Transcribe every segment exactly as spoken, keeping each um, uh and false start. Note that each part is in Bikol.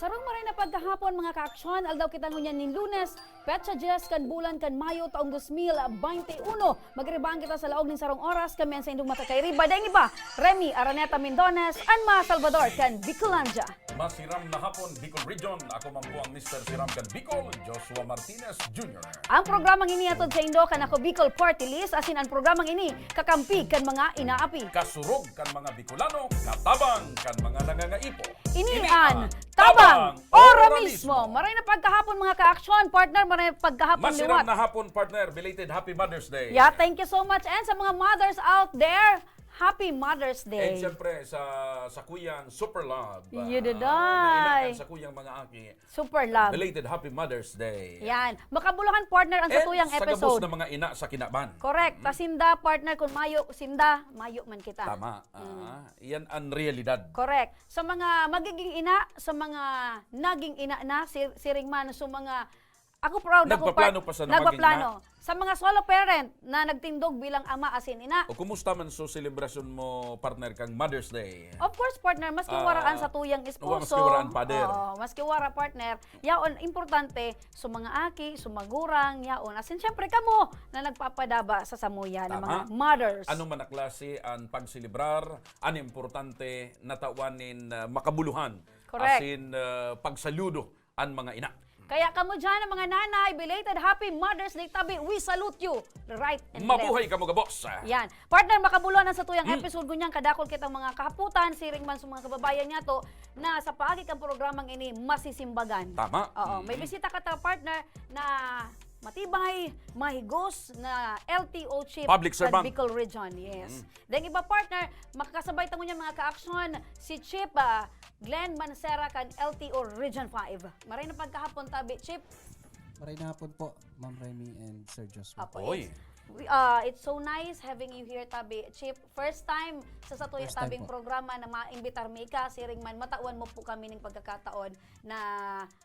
Sarong maray na pagkahapon, mga kaaksyon, aldaw kita ngunyan nin Lunes, petsa dyes kan bulan kan Mayo, taong dos mil baynte uno. Magribaan kita sa laog nin sarong oras, kami an saindong makakairiba. Daing iba, Remy Araneta Mindones, an mga Salvador kan Bicolandia. Masiram na hapon, Bicol Region. Ako man po ang Mister Siram kan Bicol, Joshua Martinez Junior. Ang programang ini atod sa indo kan Ako Bicol Party List, asin ang programang ini kakampi kan mga inaapi. Kasurog kan mga Bicolano, katabang kan mga nangangaipo. Ini an Tabang Ora Mismo. Maray na pagkahapon, mga kaaksyon, partner, maray na pagkahapon. Masiram liwat na hapon, partner. Belated Happy Mother's Day. Yeah, thank you so much. And sa mga mothers out there, Happy Mother's Day. And syempre, sa, sa kuyang Super Love. Yun, ah, Dodoy. Na ina kan sa kuyang mga aki. Super Love. Belated Happy Mother's Day. Yan. Makabuluhan, partner, ang And satuyang sa gabos episode na mga ina sa kinaban. Correct. Mm. Ta sinda, partner, kung mayo sinda, mayo man kita. Tama. Mm. Ah, yan ang realidad. Correct. Sa mga magiging ina, sa mga naging ina na, sir-, siring man, sa mga, ako proud ako, Nagpaplano part-, pa sana maging nagpaplano. ina. Sa mga solo parent na nagtindog bilang ama asin ina. O kumusta man so selebrasyon mo, partner, kang Mother's Day? Of course, partner, maski Ah, waraan sa tuyang o, maski esposo. waraan, father. Oo, maski wara, partner. Yaon, importante, so mga aki, so magurang, yaon. Asin, syempre, kamo na nagpapadaba sa samuya ng Tama. mga mothers. Ano man na klase ang pagselebrar, ang importante, natawan nin, ah, makabuluhan. Correct. Asin, ah, pagsaludo ang mga ina. Kaya kamo dyan, ang mga nanay, belated Happy Mother's Day tabi. We salute you right and left. Mabuhay kamo gabos. Yan. Partner, makabuluhan ang satuyang Hmm. episode, ngunyan kadakul kitang mga kahapotan, siring man sa mga kababayan niyato na sa paagi kan programang ini, masisimbagan. Tama. Oo. May Mm. bisita kita, partner, na matibay, mahigos na L T O chief Public kan servant. Bicol Region. Yes. Mm. Daing iba, partner, makakasabay ta ngunyan, mga kaaksyon, si Chief, ah, Glenn Mancera kan L T O Region five. Maray na pagkahapon tabi, Chief. Maray na hapon po, Ma'am Remy and Sir Joshua. Apo, Oy. it's, we, ah, it's so nice having you here tabi, Chief. First time sa satuya First time tabing po. programa na maimbitar mi ka, siring man, matawan mo po kami ning pagkakataon na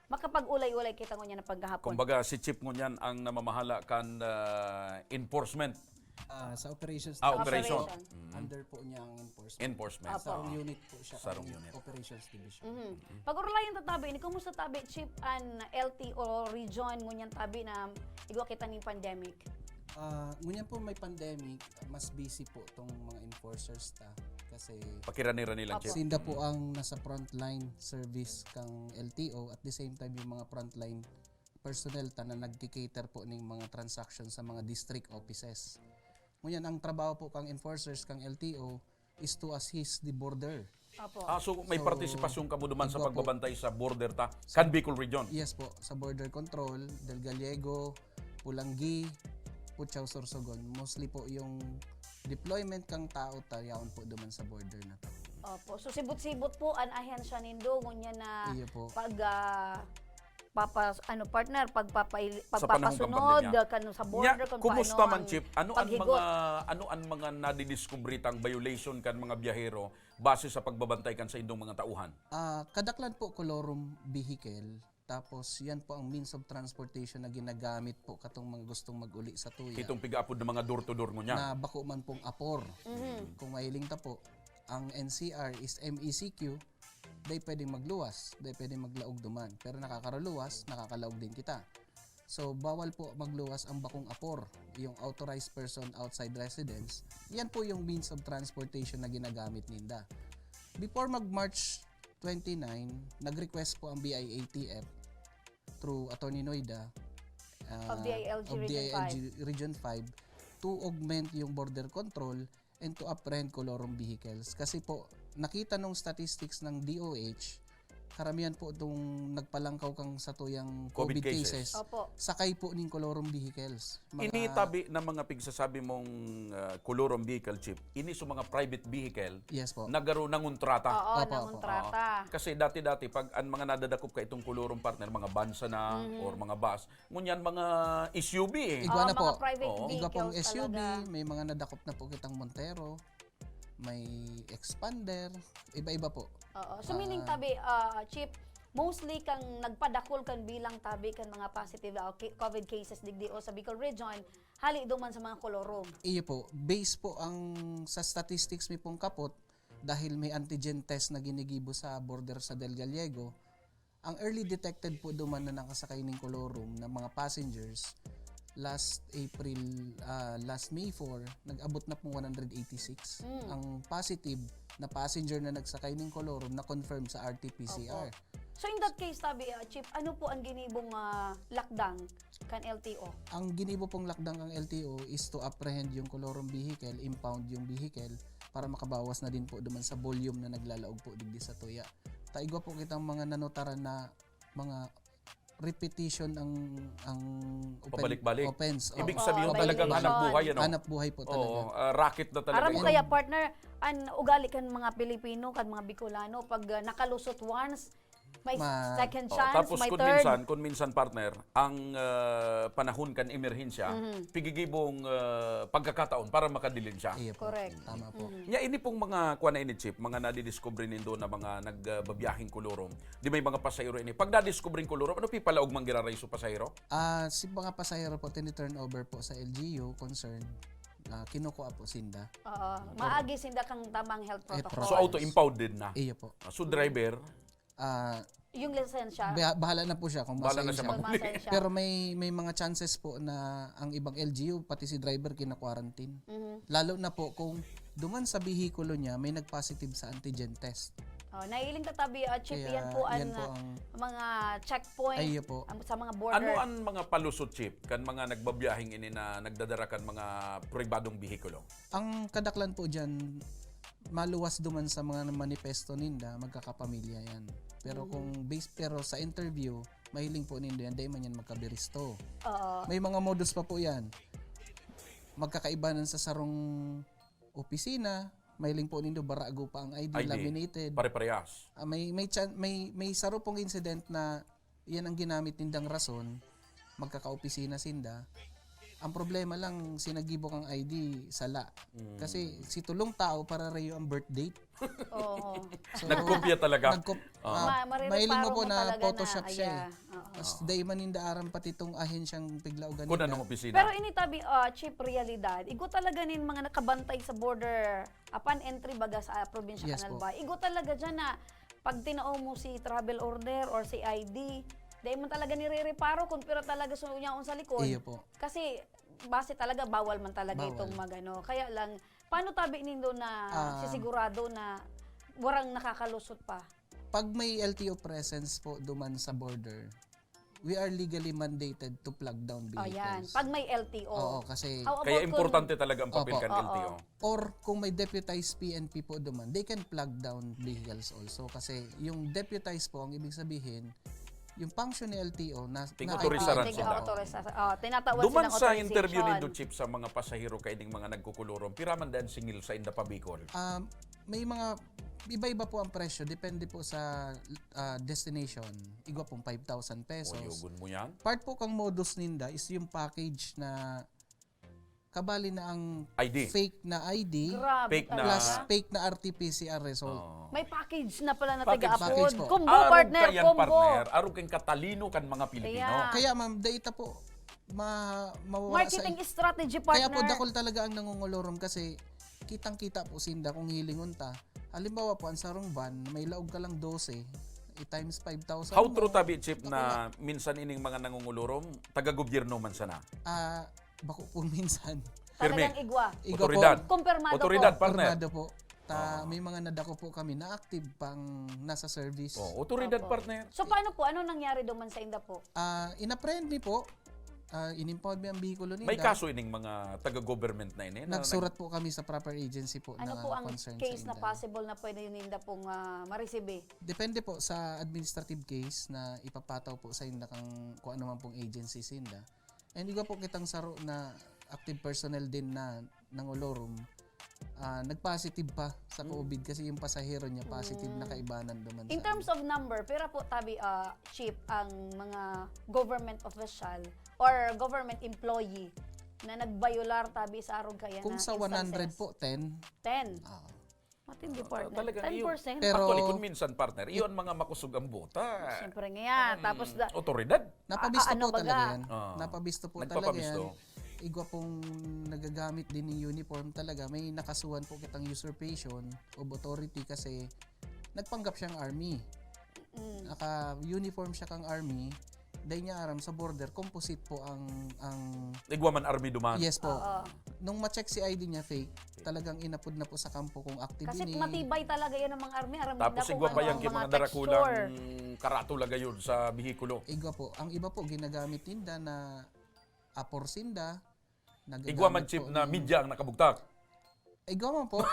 makapag-ulay-ulay kita ngunyan na pagkahapon. Kumbaga, si Chief ngunyan ang namamahala kan, ah, enforcement. Ah, sa operations Ah, division. operation. Operation. Mm. Under po niya ang enforcement. Enforcement. Apo. Sarong unit po siya, Sarong ang unit. operations division. Mhm. Pag-urulayan ta tabi, ni kumusta tabi, Chief, an L T O region ngunyan tabi na igwa kita ning pandemic? Ah, ngunyan po may pandemic, mas busy po tong mga enforcers ta kasi Pakirani-rani lang, Apo. Chief. sinda po Mm. ang nasa frontline service kang L T O, at the same time yung mga frontline personnel ta na nagki-cater po ning mga transaction sa mga district offices. Ngunyan, ang trabaho po kang enforcers, kang L T O, is to assist the border. Apo. Ah, so may So, partisipasyon kamo duman sa igwa po. pagbabantay sa border ta, Sa kan Bicol Region? Yes po, sa border control, Del Gallego, Polangui, Puchao, Sorsogon. Mostly po yung deployment kang tao ta, yaon po duman sa border na to. Opo. So, sibot-sibot po an ahensya nindo, ngunyan na Iyo po. pag, ah, papas-, ano, partner, pagpapail-, Sa panahon pagpapasunod, pandemya. kan sa Nya, border, kung kumusta paano man, ang Chief? Ano ang paghigot? mga, ano ang mga nadidiskubre tang violation kan mga biyahero base sa pagbabantay kan saindong mga tauhan? Ah, kadaklan po, colorum vehicle. Tapos, yan po ang means of transportation na ginagamit po katong mga gustong mag-uli sa tuya. Itong piga-apod na mga door-to-door ngunyan. Na bako man pong apor. Mhm. Kung mahiling ta po, ang N C R is M E C Q, dai pwedeng magluwas, dai pwedeng maglaog duman. Pero nakakaruluwas, nakakalaog din kita. So, bawal po magluwas ang bakong apor, yung authorized person outside residence. Yan po yung means of transportation na ginagamit ninda. Before mag-March twenty-nine, nag-request po ang B I A T F through Attorney Noida, ah, Of D I L G of Region D I L G five. Region five to augment yung border control and to apprehend colorum vehicles. Kasi po, nakita nung statistics ng D O H, karamihan po itong nagpalangkaw kang satuyang COVID COVID cases. cases, Opo. sakay po ning colorum vehicles. Mga Ini tabi na mga pigsasabi mong, ah, colorum vehicle, Chief, ini sa mga private vehicle Yes po. na garo nangontrata. Oo, Opo, opo. nangontrata. Oo. Kasi dati-dati, pag ang mga nadadakop ka itong colorum, partner, mga van sana Mhm. or mga bus, ngunyan mga S U V eh. Igwa Oo, na mga po. private Oo. Igwa pong vehicles S U V, talaga. may mga nadakop na po kitang Montero, may Xpander, iba-iba po. Oo. So, meaning Ah. tabi, ah, Chief, mostly kang nagpadakul kan bilang tabi kan mga positive, ah, ki-, COVID cases digdi o sa Bicol Region, hali duman sa mga colorum. Iyo po. Base po ang sa statistics mi pong kapot, dahil may antigen test na ginigibo sa border sa Del Gallego, Ang early detected po duman na nakasakay ning Colorum na mga passengers, last April, ah, last May four, nag-abot na pong one hundred eighty-six. Mm. Ang positive na passenger na nagsakay ning Colorum na confirm sa R T P C R. Opo. So, in that case, tabi, ah, Chief, ano po ang ginibong, ah, lakdang kan L T O? Ang ginibo pong lakdang kan L T O is to apprehend yung Colorum vehicle, impound yung vehicle, para makabawas na din po duman sa volume na naglalaog po digdi sa tuya. Ta igwa po kitang mga nanotaran na mga repetition ang, ang open-, Pabalik-balik. Offense. Ibig Oo. sabihin Oo, talagang repetition. Hanap buhay, ano? Hanap buhay po talaga. Oo, ah, racket na talaga Aram mo yun. Kaya, partner, ang ugali kan mga Pilipino, kan mga Bicolano, pag, ah, nakalusot once, may Ma- second Oh, chance, tapos may kung third. Minsan, kung minsan, partner, ang, ah, panahon kan emerhensya, Mhm. pigigibong, ah, pagkakataon para makadilin siya. Iyo po. Correct. Tama po. Mhm. Nya, ini pong mga, kuwan na ini, Chief, mga nadidiscover nindo na mga nagbabiyaheng Colorum, di may mga pasahero ini. Pag nadiscobring Colorum, ano pipalaog man giraray sa pasahero? Ah, si mga pasahero po, tini-turn over po sa L G U concerned. Ah, kinukuha po sinda. Oo. Maagi sinda kang tamang health Eh, protocol. So, auto-impounded na? Iyo po. Ah, so, driver? Ah, Yung lisensya? Ba-, bahala na po siya kung Bahala na siya masensya. Kung masensya. Pero may, may mga chances po na ang ibang L G U, pati si driver, kina-quarantine. Mhm. Lalo na po kung duman sa behikulo niya, may nag-positive sa antigen test. Oh, nahiling tatabi, ah, Chief, Kaya yan po yan ang, po ah, ang mga checkpoint Ay, iyo po. ang, sa mga border. Ano ang mga palusot, Chief, kan mga nagbabiyaheng ini na nagdadara kan mga pribadong behikulo? Ang kadaklan po diyan, maluwas duman sa mga manifesto ninda, magkakapamilya yan. Pero Mm. kung base, pero sa interview, mahiling po nindo yan, dai man yan magkabiristo. Oo. May mga modus pa po yan. Magkakaibanan sa sarong opisina, mahiling po nindo, barago pa ang I D, I D. Laminated. Pare-parehas. Ah, may, may chan-, may, may saro pong incident na yan ang ginamit nindang rason, magkakaopisina sinda. Ang problema lang, sinagibo kang I D, sala. Mm. Kasi si tulong tao, para rayo ang birth date. Oo. So, Nagkopya talaga. nagkop-, Oo. ah, Ma-, marireparo mahiling mo mo po po na talaga Photoshop na, siya eh. aya, oo. Mas Oo. dai man ninda aram pati itong ahensyang piglaogan Kung ninda. anong opisina. Pero ini tabi, ah, Chief, realidad, igwa talaga nin mga nakabantay sa border, apan entry baga sa, ah, probinsya Yes kan po. Albay. Igwa talaga dyan na pag tinao mo si travel order or si I D, dai man talaga nirereparo kung pira talaga so yaon sa likod. Iyo po. Kasi base talaga, bawal man talaga Bawal. itong magano. Kaya lang, paano tabi nindo na Ah. sisigurado na warang nakakalusot pa? Pag may L T O presence po duman sa border, we are legally mandated to flag down Oh, yan. vehicles. Pag may L T O. Oo, kasi How about Kaya kung importante talaga ang papel Opo. kan Oo. L T O. Or kung may deputized P N P po duman, they can flag down vehicles also. Kasi yung deputized po, ang ibig sabihin, yung function ni L T O na, Ting na autorisaran Ay, sila. autorisaran. Oh, tinatawag Duman silang sa interview authorization. nindo, Chief, sa mga pasahero kaining mga nagkukulorom, pira man daan singil sa inda pa Bicol? Um, may mga iba-iba po ang presyo, depende po sa, ah, destination. Igwa pong five thousand pesos. O, yugon mo yan? Part po kang modus ninda is yung package na kabali na ang I D. fake na I D Grabe Fake na plus talaga. fake na R T P C R result. Oo. May package na pala na Package. taga-afford. Package po. Combo, Arog partner, kayan, combo. partner. Arog kayong katalino kan mga Pilipino. Kaya. Kaya, ma'am, data po, ma-, mawawala sa Marketing strategy, Kaya po, partner. dakol talaga ang nangongolorom kasi kitang-kita po sinda kung hilingon ta. Halimbawa po, ang sarong van, may laog ka lang dose, i-times five thousand How mo, true tabi, Chief, dakol na na. minsan ining mga nangongolorom, taga-gobyerno man sana? Ah, bako po minsan. Pirmi. Talagang igwa. Igwa Otoridad. po. Kumpirmado Otoridad, po. partner. Pirmado po. Ta, Oo. may mga nadako po kami na active pang nasa service. Oh, otoridad, Opo. partner. So, paano po? Ano nangyari duman sa inda po? Ah, in-apprehend mi po. Ah, inimpound mi ang bihikulo ninda. May kaso ining mga taga-government na ini na Nagsurat nag- po kami sa proper agency po Ano na po ang concern sa case na inda. possible na pwede ninda pong, ah, maresibi? Depende po sa administrative case na ipapataw po sa inda kang kung ano man pong agency sa inda. And igwa po kitang saro na active personnel din na nangolorum, ah, nag-positive pa sa Mm. COVID kasi yung pasahero niya positive Mm. na kaibanan duman In sa terms ano. of number, pira po tabi, ah, Chief, ang mga government official or government employee na nagbayolar tabi sa arog kaya Kung na sa one hundred instances? po, ten. Ten. Ah. Matindi, Ah, partner. talagang Ten percent. Pero Actually, kung minsan, partner, iyon mga makusog ang buta. Siyempre nga yan. Mm, Tapos da- otoridad. Napabisto Ah, ano po baga? talaga yan. Ah. Napabisto po talaga Nagpapabisto. yan. Igwa pong nagagamit din ng uniform talaga. May nakasuhan po kitang usurpation of authority kasi nagpanggap siyang army. Mm. Naka-uniform siya kang army, dai niya aram sa border, composite po ang, ang Igwa man army duman. Yes po. Oo. Nung ma-check si I D niya fake, talagang inapod na po sa kampo kung active Kasi ini. Matibay talaga yan ang mga army. Aram Tapos nila kung igwa pa ano yan ang kay mga mga darakula texture. Ng karatula yun sa bihikulo. Igwa po. Ang iba po, ginagamit ninda na apor sinda. Igwa man chip na media ang nakabugtak. Igwa man po.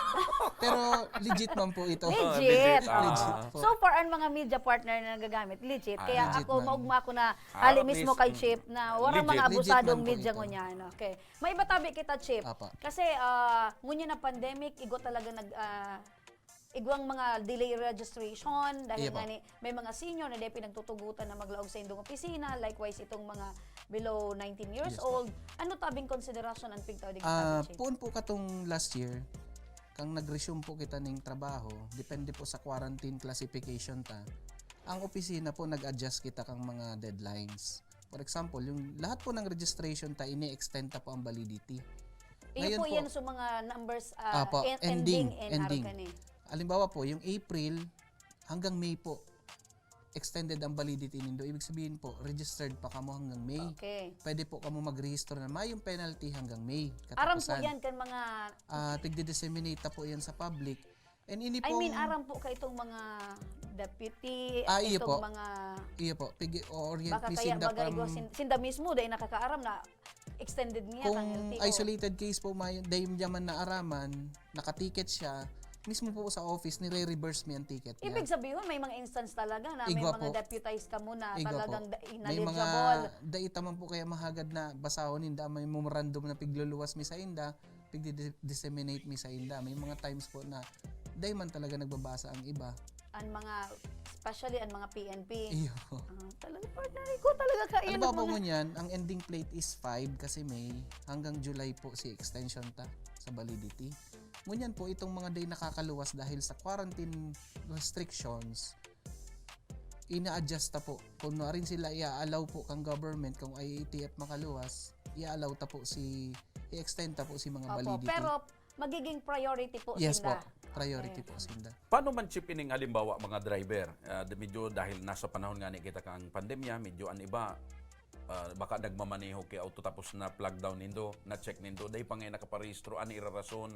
Pero legit man po ito. Legit. Ah, Legit po. So far, ang mga media partner na nagagamit, legit. Ah, Kaya legit ako, man. maugma ko na Ah, hali at mismo least, kay mm, Chief na wala legit. mga Legit abusadong man po media ito. ngunyan. Okay. May iba tabi kita, Chief. Apa. Kasi ah, ngunyan na pandemic, igwa talaga nag... ah, igwang mga delay registration dahil Iya po. nga ni, may mga senior na di pinagtutugutan na maglaog sa indong opisina, likewise itong mga below nineteen years Yes po. old. Ano tabing konsiderasyon ang pigtao digdi Ah, tabi, Chief? Puon po katong last year, kang nag-resume po kita ning trabaho, depende po sa quarantine classification ta. Ang opisina po, nag-adjust kita kang mga deadlines. For example, yung lahat po ng registration ta, ini-extend ta po ang validity. Iyo Ngayon po po- yan sa mga numbers ah, Apo, en- ending, ending, ending. N R kani. Halimbawa po, yung April hanggang May po, extended ang validity nindo. Ibig sabihin po, registered pa kamo hanggang May. Okay. Pwede po kamo magrehistro na may yung penalty hanggang May. Aram po katapusan. Yan kan mga... Ah, tigdi-disseminate ta po yan sa public. And ini I pong, mean, aram po ka itong mga deputy, Ah, iyo itong po. mga... Iyo po, pig-orient Baka mi kaya sinda baga from, igwa sin- sinda mismo, dahil nakakaaram na extended niya kung kang L T O. Isolated case po, may, dahil niya man naaraman, nakaticket siya, mismo po sa office, nire-reverse mi ang ticket niya. Ibig sabihin, may mga instance talaga na may Igwa mga po. Deputized ka muna, Igwa talagang po. da- May mga ineligible. Dai ta man po kaya mahagad na basahon ninda, may memorandum na pigluluwas mi sa inda, pigdi-disseminate mi sa inda. May mga times po na dai man talaga nagbabasa ang iba. Ang mga, especially ang mga P N P. Iyo. Ah, talaga, partner, ikaw talaga kayo. Ano ba po mga- ngunyan? Ang ending plate is five kasi May, hanggang July po si extension ta sa validity. Ngunyan po, itong mga day nakakaluwas dahil sa quarantine restrictions, ina-adjust ta po. Kung nuarin sila i-allow po kang government, kung I A T F makaluwas, i-allow ta po si, i-extend ta po si mga Opo, validity. Pero magiging priority po Yes sila. Po, priority Okay. Po sinda. Paano man chip ining halimbawa mga driver? Ah, di- medyo dahil nasa panahon nga ni kita kang pandemya, medyo an iba ah, baka nagmamaneho kay auto tapos na flag down nindo, na check nindo, dai pa nga nakaparehistro, ano irarason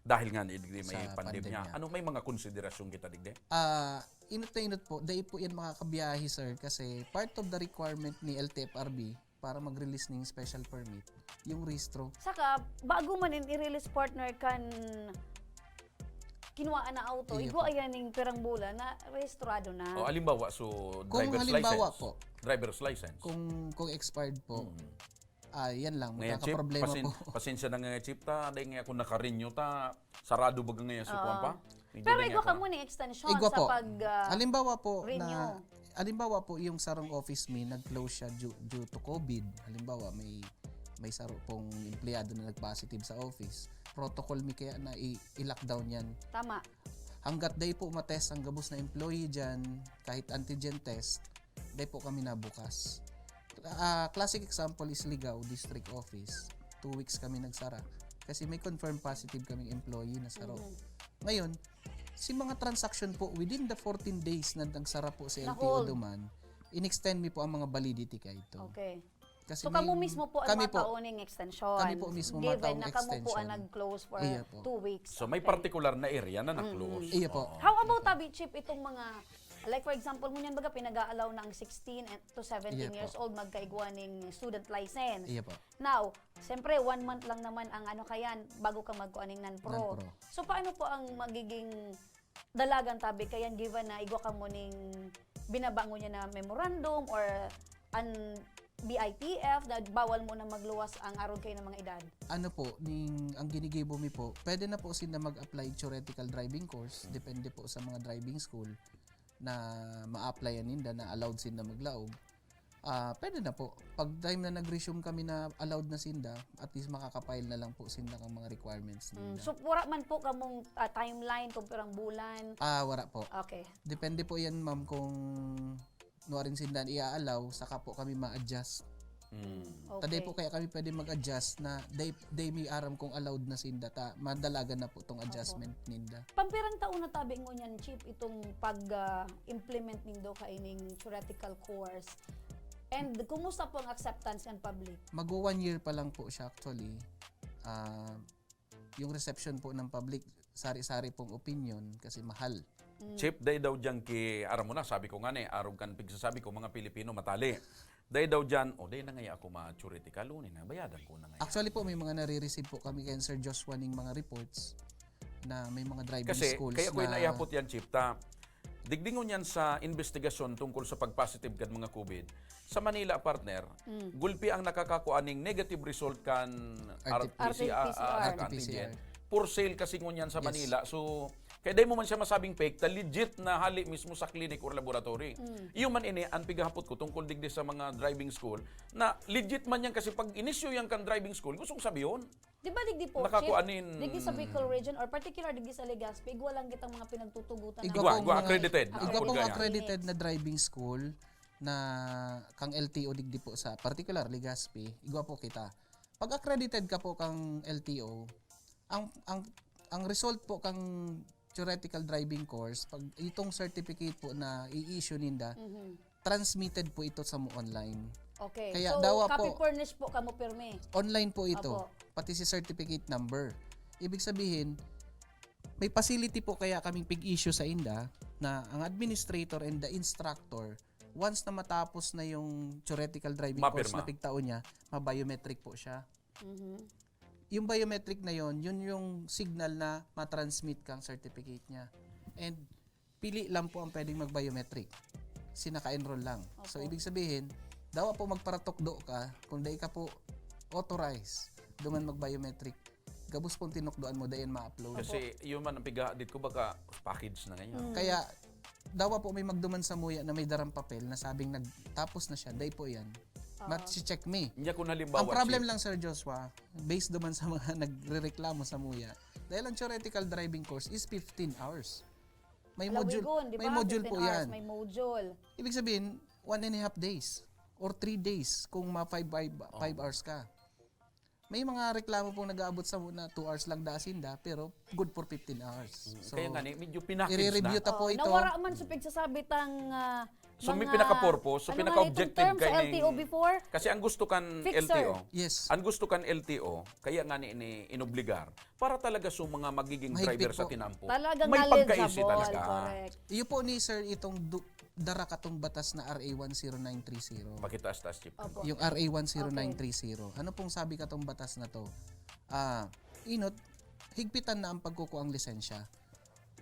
dahil nga ni digdi may Sa pandemya. Pandemya. Ano may mga konsiderasyon kita digdi? Ah, inot na inot po, dai po yan makakabiyahe, sir, kasi part of the requirement ni L T F R B para mag-release ng special permit, yung rehistro. Saka, bago man in i-release, partner, kan kinuhaan na auto, Iya igwa po. Yan ning pirang bulan na rehistrado na. O alimbawa, so Kung driver's halimbawa license. Po, Driver's license. Kung, kung expired po, Mm. ah, yan lang, Ngayon, Chief, magkakaproblema pasin- po. Pasensya na nga, Chief, ta, dahil nga ako nakarenew ta, sarado ba ngayon sa Oo. kuwan pa? Medyo Pero ganyan igwa ako ka na. Muna yung extension Igwa sa po. pag... ah, Halimbawa po, renew. Na, halimbawa po, yung sarong office mi, nag-close siya due, due to COVID. Halimbawa, may may saro pong empleyado na nag-positive sa office. Protocol mi kaya na i- i-lockdown yan. Tama. Hanggat dai po matest ang gabos na employee dyan, kahit antigen test, dai po kami nabukas. Ah, classic example is Ligao District Office. Two weeks kami nagsara. Kasi may confirmed positive kaming employee na saro. Mhm. Ngayon, si mga transaction po within the fourteen days na nagsara po si L T O Na-hold. Duman, in-extend mi po ang mga validity kay ito. Okay. Kasi So, may- kamo mismo po ang kami mga po. Taoning extension. Kami po mismo Given mataong na kamo po ang extension. nag-close for Iya po. two weeks. So may Okay. Particular na area na na-close. Iya po. Oo. How about tabi, Chief, itong mga, like for example, ngunyan baga pinag-aalaw na ang sixteen and to seventeen Iya po. years old magkaigwa ning student license. Iya po. Now, siyempre, one month lang naman ang ano kayan bago ka magkuha ning non-pro. Non-pro. So, paano po ang magiging dalagan tabi kayan given na igwa ka mo ning binabangon niya na memorandum or an B I T F na bawal mo na magluwas ang aron kayo ng mga edad? Ano po, ning, ang ginigibo mi po, pwede na po sila mag-apply theoretical driving course, depende po sa mga driving school na ma-applyan ninda, na allowed sinda maglaog. Ah, pwede na po. Pag time na nag-resume kami na allowed na sinda, at least makaka-file na lang po sinda kang mga requirements Mm, ninda. so, wala man po kamong ah, timeline kung pirang bulan? Ah, wala po. Okay. Depende po yan, ma'am, kung nuarin sinda i-allow, saka po kami ma-adjust. Mm. Taday po Okay. kaya kami pwede mag-adjust na day, day may aram kung allowed na sinda ta madalagan na po tong adjustment ninda. Pampirang taon na tabi ngunyan, Chief, itong pag-implement nindo kaining theoretical course? And kumusta po ang acceptance ng public? Mag one year pa lang po siya actually. Ah, yung reception po ng public, sari-sari pong opinion kasi mahal. Chief, dai daw diyan ki, aram mo na, sabi ko nga ni, arog kan pigsasabi ko, mga Pilipino, matali. Dai daw diyan, o dai na ngaya ako ma-theoretical, uni na, bayadan ko na ngaya. Actually po, may mga nare-receive po kami kay Sir Joshua ning mga reports na may mga driving Kasi, schools kaya ko na inayapot yan, Chief, ta. Digdi ngunyan sa investigasyon tungkol sa pag-positive kan mga COVID, sa Manila, partner, gulpi ang nakakakua ning negative result kan RT-, R T P C R, RT-PCR. ah, RT-PCR. Antigen. For sale kasi ngunyan sa Yes. Manila. So, kaya dai mo man siya masabing fake, ta legit na hali mismo sa clinic or laboratory. Iyo man ini, ang pighahapot ko tungkol digdi sa mga driving school, na legit man yan kasi pag inisyu yan kan driving school, gustong sabi yun. Di ba digdi po, Nakakuha Chief? nin- Digdi sa Bicol region or particular digdi sa Legazpi, igwa lang kitang mga pinagtutugutan Igwa ng po Igwa, ang igwa, mga- accredited. Igwa Accredited pong kaya. accredited na driving school na kang L T O digdi po sa particular Legazpi, igwa po kita. Pag accredited ka po kang L T O, ang ang ang result po kang theoretical driving course, pag itong certificate po na i-issue ninda, Mhm. transmitted po ito sa mo online. Okay. Kaya So, dawa copy po- furnish po kamo pirmi. Online po ito, Opo. pati si certificate number. Ibig sabihin, may facility po kaya kaming pig-issue sa inda na ang administrator and the instructor, once na matapos na yung theoretical driving course Mapirma. na pigtaon niya, ma-biometric po siya. Mhm. Yung biometric na yon, yun yung signal na matransmit kang certificate niya. And pili lang po ang pwedeng mag-biometric. Si naka-enroll lang. So, Opo. Ibig sabihin, dawa po magparatukdo ka, kung dai ka po authorized, duman mag-biometric, gabos pong tinukdoan mo, dayan ma-upload. Kasi yun man ang pighahadit ko, baka package na ngayon. Mm. Kaya, dawa po may magduman sa muya na may darang papel na sabing nagtapos na siya, dai po yan. Oo. Mat-check me. Niya kung halimbawa, Ang problem Chief, lang, Sir Joshua, based duman sa mga nagrereklamo sa muya, dahil ang theoretical driving course is fifteen hours. May module, Lalawigon, di may ba? module po Fifteen hours, yan. May module. Ibig sabihin, one and a half days or three days kung ma five, five, Oh. five hours ka. May mga reklamo pong nag-aabot sa na two hours lang dasin da, pero good for fifteen hours. Mm, So, kaya nga ni, medyo pinackage i-review na. ta po Oh, ito. Nawara man sa pagsasabi tang ah, So, may mga, pinaka-purpose, so, ano nga pinaka-objective itong term sa kay L T O ning- before? Kasi ang gusto kan Fixer. L T O, Yes. ang gusto kan L T O, kaya nga ni ini inobligar, para talaga sa mga magiging Mahigpit driver sa po. tinampo. Talagang May pagkaisi knowledgeable. Talaga. Correct. Iyo po ni Sir itong du- dara katong batas na R A one zero nine three zero. Pakitaas-taas, Chief. Opo. Yung R A one zero nine three zero. Ano pong sabi katong batas na to? Ah, inot, higpitan na ang pagkukuang lisensya.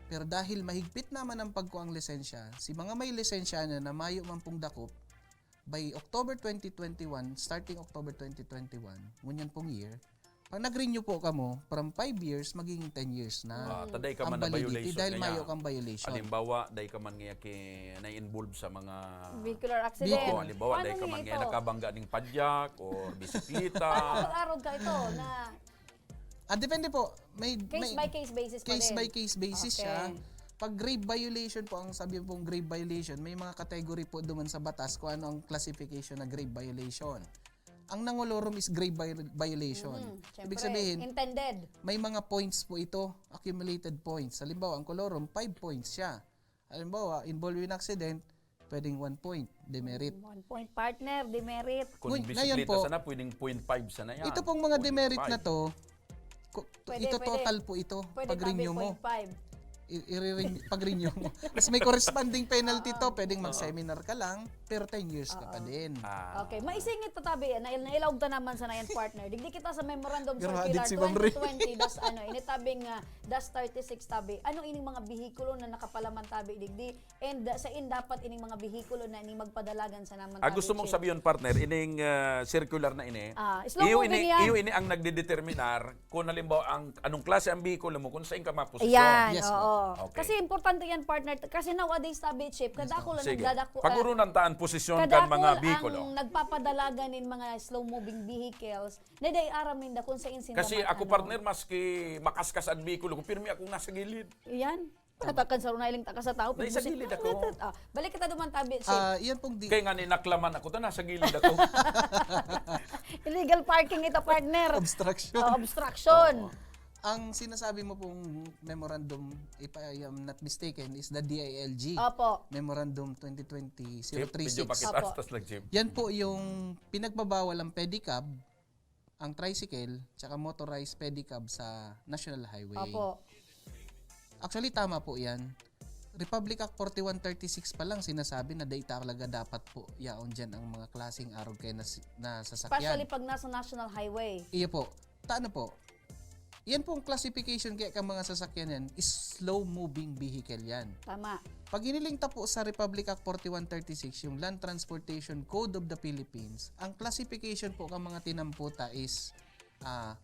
Pero dahil mahigpit naman ang pagkuang lisensya, si mga may lisensya na na mayo man pong dakop, by October twenty twenty-one, starting October twenty twenty-one, ngunyan pong year, pag nag-renew po kamo, from five years, magiging ten years na. Ah, taday ka Ang man na validity violation dahil kanya. mayo kang violation. Halimbawa, day ka man nga ki, na-involve sa mga Vehicular accident. Biko, halimbawa, Paano day ka niya man nga ito? nakabangga ning padyak or bisikleta. Paano pag-arog ka ito na Ah, depende po. May, case may, by case basis pa case din? by case basis Okay. siya. Pag grave violation po, ang sabi pong grave violation, may mga category po duman sa batas kung ano ang classification na grave violation. Ang nangulorum is grave viol- violation. Mm, syempre. Ibig sabihin, Intended. may mga points po ito, accumulated points. Halimbawa, ang colorum, five points siya. Halimbawa, involved in accident, pwedeng one point, demerit. One point partner, demerit. Kung Ngun- ngayon bisikleta po, sana, pwedeng point five sana yan. Ito pong mga Point demerit five. na to, ku- Pwede, ito pwede. total po ito. Pwede Pag renew tabi mo. Point five. I- i-renew- pag renew mo. Tapos may corresponding penalty to, pwedeng mag-seminar ka lang, pero ten years ka pa din. Ah. Okay, maisingit ta tabi, na nailaog ta naman sa nayan partner. Digdi kita sa memorandum Pero circular hadit si Ma'am Rey. twenty twenty dash ano, initabing ah, dash thirty-six tabi. Ano ining mga behikulo na nakapalaman tabi digdi? And ah, sa in dapat ining mga behikulo na ining magpadalagan sa naman Ah, tabi, gusto mong Chief? sabihin, partner, ining ah, circular na ini, Ah, slow iyo moving ini, yan. iyo ini ang nagdedeterminar kung halimbawa ang anong klase ang behikulo mo, kung saan ka maposisyon. Ayan, Yes, oo. Okay. Kasi importante yan, partner. Kasi nowadays, tabi, Chief, kadako lang Sige. nagdadako. Pag-urunan ta ang posisyon kan Kadako mga ang behikulo. nagpapadalagan nin mga slow-moving vehicles na dai aram ninda kung saan sila Kasi man, ako, ano. Partner, maski makaskas ang behikulo ko, pirmi akong nasa gilid. Yan. Tatakan sa runay lang taka sa tao. Nasa gilid ako. Ah, balik kita duman tabi, Chief. Ah, yan pong di... Kaya nga ninaklaman ako, ta nasa gilid ako. Illegal parking ito, partner. Obstruction. Oh, obstruction. Oo. Ang sinasabi mo pong memorandum, if I am not mistaken, is the D I L G. Opo. Memorandum twenty twenty, Chief, medyo zero three six. Pakitaas-taas lang, Chief. Yan po yung pinagbabawal ang pedicab, ang tricycle, tsaka motorized pedicab sa National Highway. Opo. Actually, tama po yan. Republic Act forty-one thirty-six pa lang, sinasabi na data talaga dapat po yaon dyan ang mga klaseng arog kayo na, si- na sasakyan. Especially pag nasa National Highway. Iyo po. Tano po. Yan pong classification kaya ka mga sasakyan yan is slow-moving vehicle yan. Tama. Pag hiniling ta po sa Republic Act forty-one thirty-six, yung Land Transportation Code of the Philippines, ang classification po ka mga tinamputa is ah,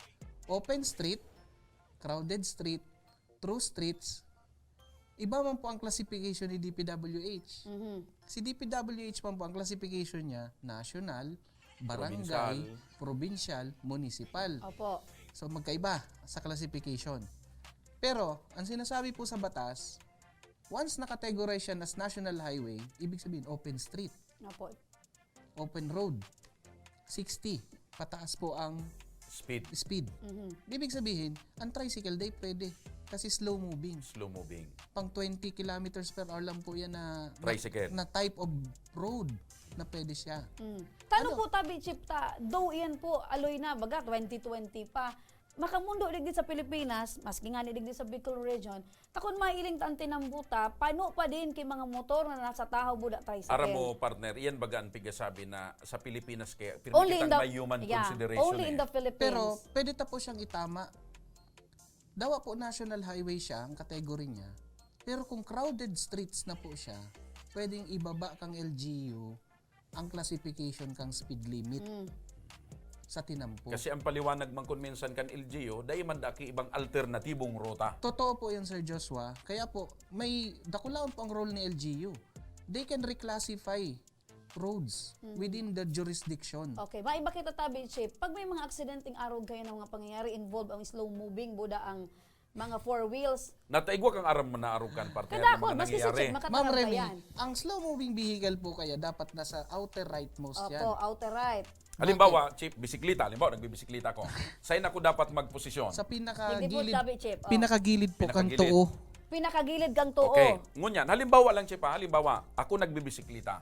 open street, crowded street, through streets. Iba man po ang classification ni D P W H. Mhm. Si D P W H man po, ang classification niya, national, barangay, Provincial. Provincial, municipal. Opo. So magkaiba sa classification. Pero ang sinasabi po sa batas, once na-categorize siya as national highway, ibig sabihin open street. Opo. Open road. Sixty. Pataas po ang Speed. Speed. Mhm. Ibig sabihin, ang tricycle day pwede kasi slow moving. Slow moving. Pang twenty kilometers per hour lang po yan na, na- Tricycle. Na type of road na pwede siya. Mm. Tano Ano? Po tabi, Chief, ta, though iyan po, aloy na, baga, twenty twenty pa. Makamundo digdi sa Pilipinas, maski nga ni digdi sa Bicol Region, ta kun mailing ta an tinambuta, pano pa din ki mga motor na nasa tahaw buda tricycle. Aram mo, partner, iyan baga an pigasabi na sa Pilipinas kaya pirmi Only in kitang the, may human yeah, consideration only eh. In the Philippines. Pero pwede ta po siyang itama. Dawa po national highway siya, ang category niya. Pero kung crowded streets na po siya, pwedeng ibaba kang L G U ang classification kang speed limit Mm. Sa tinampo. Kasi ang paliwanag man kun minsan kan L G U, dai man daki ibang alternatibong ruta. Totoo po yan, Sir Joshua. Kaya po, may dakulaon po ang role ni L G U. They can reclassify roads Mm. Within the jurisdiction. Okay, maiba kita tabi, Chief. Pag may mga aksidenteng arog kayo ng mga pangyayari, involved ang slow moving, buda ang mga four wheels. Nataigwa kang aram na arugan, partner, Kada ng ako, mga maski sa nangyayari. Chief, Ma'am makataram pa Remy, yan. Ang slow-moving vehicle po kaya dapat nasa outer rightmost yan. Opo, outer right. Halimbawa, Bakit? Chief, bisikleta. Halimbawa, nagbibisikleta ako. Saan ako dapat magposisyon? Sa Nagdibot pinakagilid, tabi, Chief. Oh. Pinakagilid po kang Pinakagilid. Tuo. Pinakagilid kang tuo. Okay. Ngunyan, halimbawa lang, Chief, ha? Halimbawa, ako nagbibisikleta.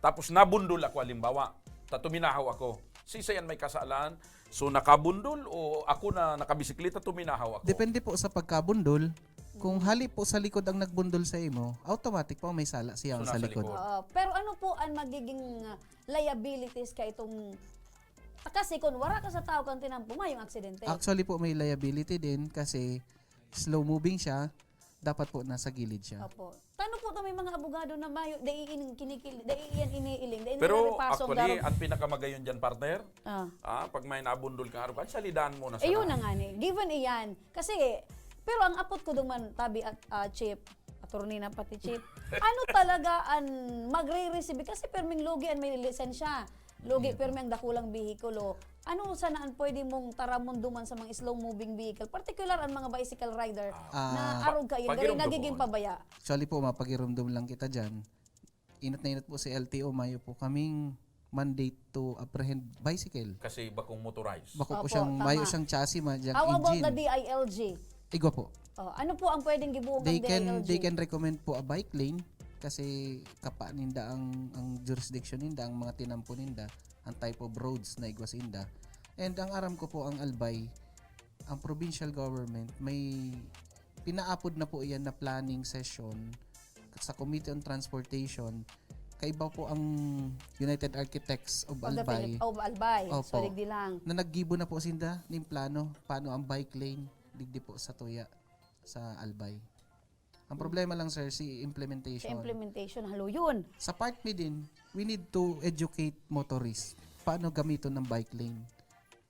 Tapos nabundol ako, halimbawa. Ta tuminahaw ako. Si Sayan may kasalan. So, nakabundol o ako na nakabisikleta, tuminahaw ako? Depende po sa pagkabundol. Kung hali po sa likod ang nagbundol sa imo, automatic po may sala siya So, sa nasa likod. likod. Oo. Pero ano po ang magiging ah, liabilities ka itong... Kasi kung wara ka sa tao kang tinampo, mayong aksidente. Actually po, may liability din kasi slow moving siya, dapat po nasa gilid siya. Opo. Tano po to may mga abogado na mayo, dai in kinikil, dai yan iniiling, dai Pero nagrepaso ang actually, garo. Ang pinakamagayon dyan, partner, Ah. ah, pag may nabundol kang arugan, salidan mo na sana. Ayun na nga ni. Given iyan. Kasi, pero ang apot ko duman, tabi at ah, Chief, attorney na pati, Chief, ano talaga ang magre-receive? Kasi perming lugi ang may lisensya. Lugi, Ayun. Permi ang dakulang bihikulo. Ano sana ang pwede mong taramon duman sa mga slow-moving vehicle? Particular ang mga bicycle rider Ah. na Ah. arog kayo, Pag-, dahil pagirumdom nagiging mo. Pabaya. Actually po, mapagirumdom lang kita dyan. Inot na inot po si L T O, mayo po kaming mandate to apprehend bicycle. Kasi bakong motorized. Bako po Opo, siyang, tama. Mayo siyang chassis, ma, diyang How about engine. The D I L G? Igwa po. Oh, ano po ang pwedeng gibuhog They ng can, D I L G? They can recommend po a bike lane kasi kapa ninda ang, ang jurisdiction ninda, ang mga tinampo ninda, ang type of roads na igwa sa inda. And ang aram ko po, ang Albay, ang provincial government, may pinaapod na po iyan na planning session sa Committee on Transportation. Kaiba po ang United Architects of Of the Albay. Philip-, of Albay. Opo. So, digdi lang. Na naggibo na po sinda ning plano paano ang bike lane digdi po sa tuya sa Albay. Ang problema lang, sir, si implementation. Sa implementation, halo yun. Sa part mi din, we need to educate motorists paano gamiton ang bike lane.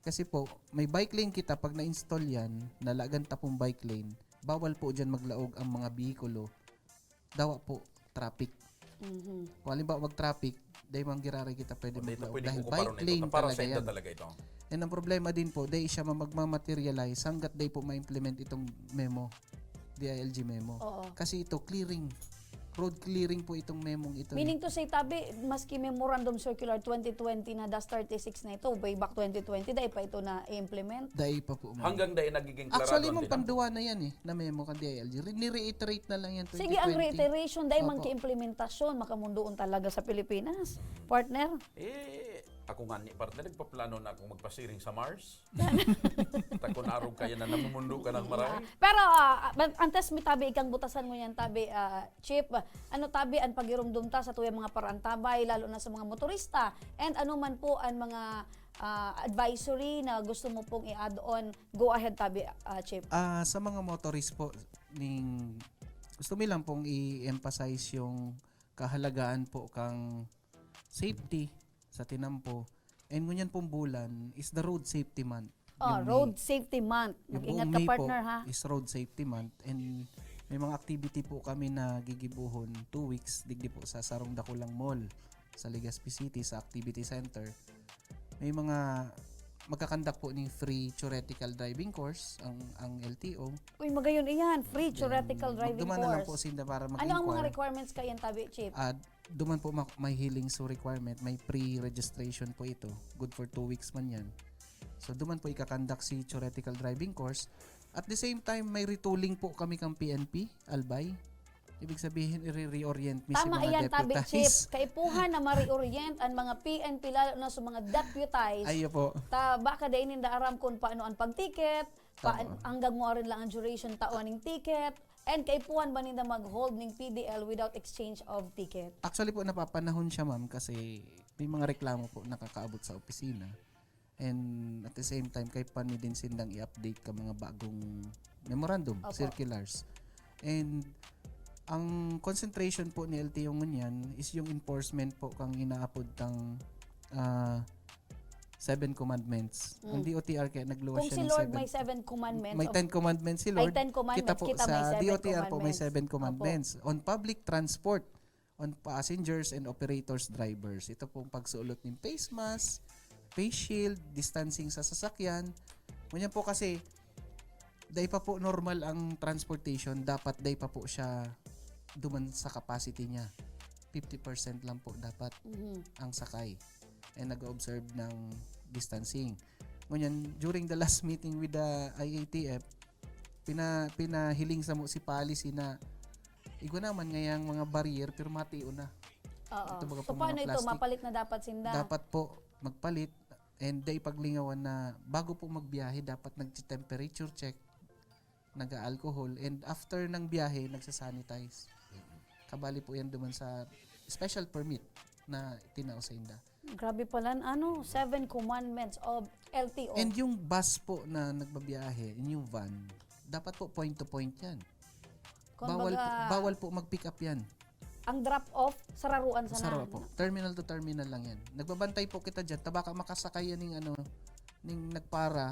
Kasi po, may bike lane kita, pag na-install yan, nalagan ta pong bike lane, bawal po dyan maglaog ang mga bihikulo. Dawa po, traffic. Mhm. Kung halimbawa mag-traffic, dahil mang giraray kita pwede O, dito maglaog. Pwede Dahil ko bike kumparon ito. Lane Para sa talaga inyo yan. Talaga ito. And ang problema din po, dahil siya ma-, magmamaterialize hanggat dahil po ma-implement itong memo. D I L G memo. Oo. Kasi ito, clearing. Road clearing po itong memong ito. eh. Meaning to say, tabi, maski Memorandum Circular twenty twenty na dash thirty-six na ito, way back twenty twenty, dai pa ito na-implement. Dai pa po, ma'am. Hanggang dai nagiging klarado Actually, ang ma'am, tinampo. Pandua na yan eh, na memo kan D I L G. Re- Ni-reiterate na lang yan, Sige, ang twenty twenty. reiteration, dahil man Opo. ki-implementasyon, makamundoon talaga sa Pilipinas. Partner? Eh, ako nga ni partner, nagpaplano na akong magpasiring sa Mars. Takon arog kaya na namumundo ka ng maray. Pero ah, ah, antes mi tabi ikang butasan ngunyan tabi, ah, Chief, ano tabi ang pagirumdom ta sa tuyang mga paraantabay, lalo na sa mga motorista? And ano man po ang mga ah, advisory na gusto mo pong i-add on? Go ahead tabi, ah, Chief. Ah, sa mga motorist po, ning gusto mi lang pong i-emphasize yung kahalagahan po kang safety sa tinampo. And ngunyan pong bulan is the Road Safety Month. Oh, Yung May. Road Safety Month. Yung Mag-ingat buong ka, May partner, po ha? is Road Safety Month, and may mga activity po kami na gigibuhon two weeks digdi po sa sarong dakulang mall sa Legazpi City, sa activity center. May mga magkakandak po ning free theoretical driving course ang ang L T O. Uy, magayon iyan. Free theoretical Then, driving magduman na lang po course. Sinda para mag-inquire. Ano ang mga requirements kayan tabi, Chief? Ah, duman po ma- may healing so requirement, may pre-registration po ito. Good for two weeks man yan. So, duman po ikakandak si theoretical driving course. At the same time, may retooling po kami kang P N P, Albay. Ibig sabihin, i-reorient mi si Tama mga iyan, tabi, Chief. deputized. Kaipuhan na ma-reorient ang mga P N P, lalo na sa mga deputized. Ayo po. Ta, baka dai ninda aram kung paano ang pag-ticket, pa, Oo. hanggang mo rin lang ang duration tao ning ticket, and kaipuhan ba ninda mag-hold ning P D L without exchange of ticket? Actually po, napapanahon siya, ma'am, kasi may mga reklamo po nakakaabot sa opisina. And at the same time, kaipuhan mi din sindang i-update ka mga bagong memorandum, Opo. circulars. And ang concentration po ni L T O ngunyan is yung enforcement po kang inaapod tang ah, Seven Commandments. Ang Mm. D O T R kaya nagluwas Kung siya si ng Lord seven. may seven commandments, May o- ten commandments si Ay, Lord. ten commandments, Kita po kita sa may seven D O T R po may commandments. seven commandments. On public transport, on passengers and operators, drivers. Ito pong pagsuot ng face mask, face shield, distancing sa sasakyan. Ngunyan po kasi, dai pa po normal ang transportation, dapat dai pa po siya duman sa capacity niya. Fifty percent lang po dapat Mhm. ang sakay. And nag-observe ng distancing. Ngunyan, during the last meeting with the I A T F, pina, pinahiling sa mo si policy na igwa naman ngayang mga barrier pero matio na. Oo. Ito baga So, pong mga paano ito? plastic. Mapalit na dapat sinda? Dapat po magpalit and dai paglingawan na bago po magbiyahe, dapat nag-temperature check, nag-alcohol, and after ng biyahe, nagsasanitize. Kabali po yan duman sa special permit na tinao sa inda. Grabe pala, ano, seven commandments of L T O. And yung bus po na nagbabiyahe, yung van, dapat po point to point yan. Kung Bawal, po, baga, bawal po mag-pick up yan. Ang drop off, sararuan sana. Saro po. Terminal to terminal lang yan. Nagbabantay po kita dyan. Tabaka makasakay yan ng ano, ning nagpara,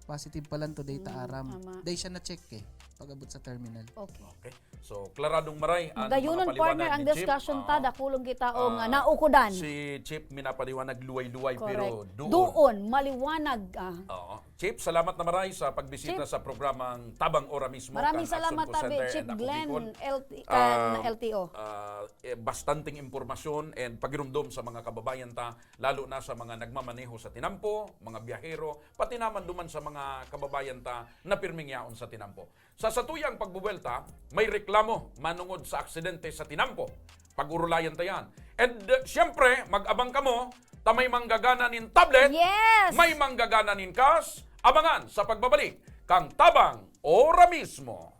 positive pa lang to, data Mm, aram. tama. Dahil siya na-check eh, pag-abot sa terminal. Okay. Okay. So, klaradong maray ang Magayunon, mga paliwanag partner, ang ni Chief. discussion ta, Oo. dakulang kita o nga Ah, naukudan. Si Chief minapaliwanag luway-luway, pero Correct. doon. Doon, maliwanag. Ah. Oo. Chief, salamat na maray sa pagbisita Chief. sa programang Tabang Ora Mismo. Maraming kan Action salamat, Co. tabi, Center Chief and Ako Glenn, Bicol. L T, Ah, kan L T O. Ah, eh, bastanteng impormasyon and pagirumdom sa mga kababayan ta, lalo na sa mga nagmamaneho sa tinampo, mga biyahero, pati naman duman sa mga kababayan ta na pirming yaon sa tinampo. Sa satuyang pagbubuelta, may reklamo manungod sa aksidente sa tinampo. Pag-urulayan ta yan. And uh, siyempre, mag-abang kamo, ta may manggagana nin tablet, Yes! may manggagana nin cash, abangan sa pagbabalik kang Tabang Ora Mismo.